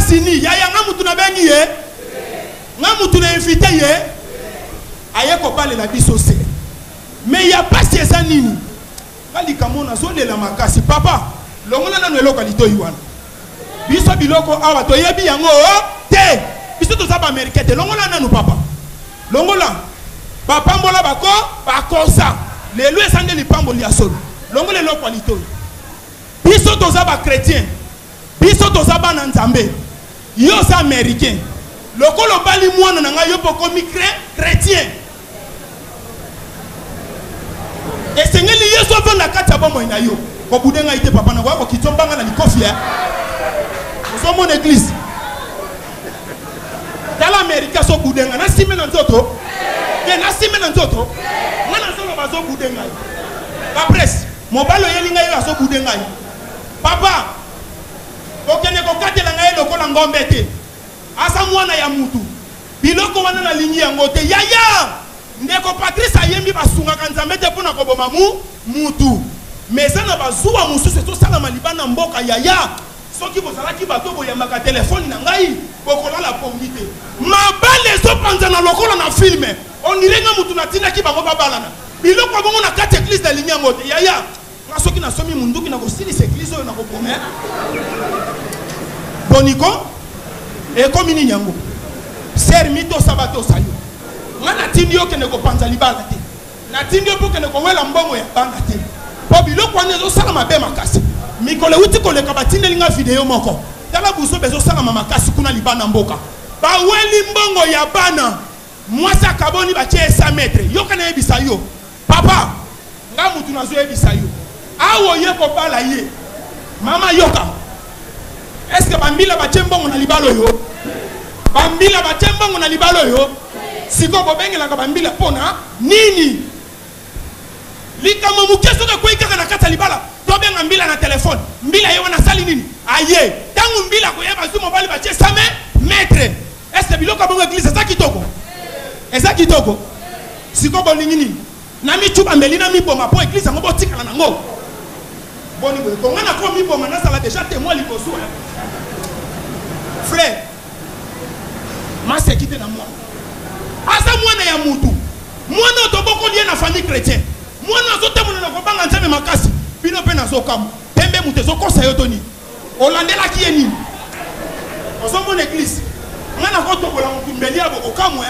États-Unis. Yaya nga mutu nabengi ye, nga mutu na invité ye, aye kobalela biso se. Mais ya pasi eza nini? Nga likambo nazolela makasi papa, longola nanu eloko ya litoyi wana. Biso biloko awa toyebi yango te, biso toza ba américain te. Longola nanu papa, longola. Bapambola bako bakosa lelo eza nde lipamboli ya solo. Longola eloko ya litoyi. Biso toza ba chrétien, biso toza bana Nzambe. Yo oza américain, lokola obali mwana na ngai, yo mpe okomi chrétien. Esengeli Yesu avanda kati ya bomoi na yo. Kobude ngai te papa, nakoya kokitisa mbanga na likofi ya ozomona eglise. Tala amerika azobude ngai, nasime na nzoto te, nasime na nzoto ngai nazoloba, azobude ngai. Bapresse mobali oyeli ngai oyo azobude ngai. Papa, kokende kokatela ngai lokola ngombe te, aza mwana ya mutu. Biloko wana nalingi yango te yaya. Ndeko Patrice ayembi basungaka Nzambe te pona koboma mu mutu, mais eza na bazuwa mosusu ezosalama libanda mboka yaya. Soki bozalaki bato boyambaka telefone na ngai bokolala pongi te. Mabala ezopanzana lokola na film, on dirait nga mutu natindaki bango babalana. Biloko ya bongo na kati ya eglise nalingi yango te yaya. Nga soki nasomi munduki nakosilisa eglise oyo nakoboma. Boniko ekomi nini yango? Ser mitosa batosa yo. Nga natindi yo kende kopanza libala te, natindi yo mpo kende kowela mbongo ya bana te, mpo biloko wana ezosala mabe makasi. Mikolo euti koleka batindeli nga video moko, tala buzoba ezosalama makasi kuna libanda mboka. Baweli mbongo ya bana, mwasi akaboni batie ye 100 metre. Yoka nayebisa yo papa, nga mutu nazoyebisa yo awa oye kobala ye mama, yoka. Est-ce que bambila batie mbongo na libala oyo? Bambila batie mbongo na libala oyo? Sikoyo bobengelaka bambila mpona nini? Likambo moke soki ekwei kaka na kati ya libala, tobenga mbila na telefone. Mbila ye wana asali nini? Aye ntango mbila koyeba azwi mobali batie same maître. Est-ce que biloko ya bongo eglise eza kitoko? Eza kitoko? Sikoyo bolingi nini? Na micuba mbeli na miboma mpo eglise yango botikala nango boni boye? Konga na ko miboma, nazala deja témoin liboso frère maseki te na mwana aza mwana ya mutu, mwana oyo tobokoli ye na famille chrétien, mwana azotambola na kobanga Nzambe makasi. Bino mpe nazokamwa, pembe moto ezokosa yo to nini? Olandelaki ye nini? Ozomona eglise, nga nakotobola motu mbeli ya bokokamwa.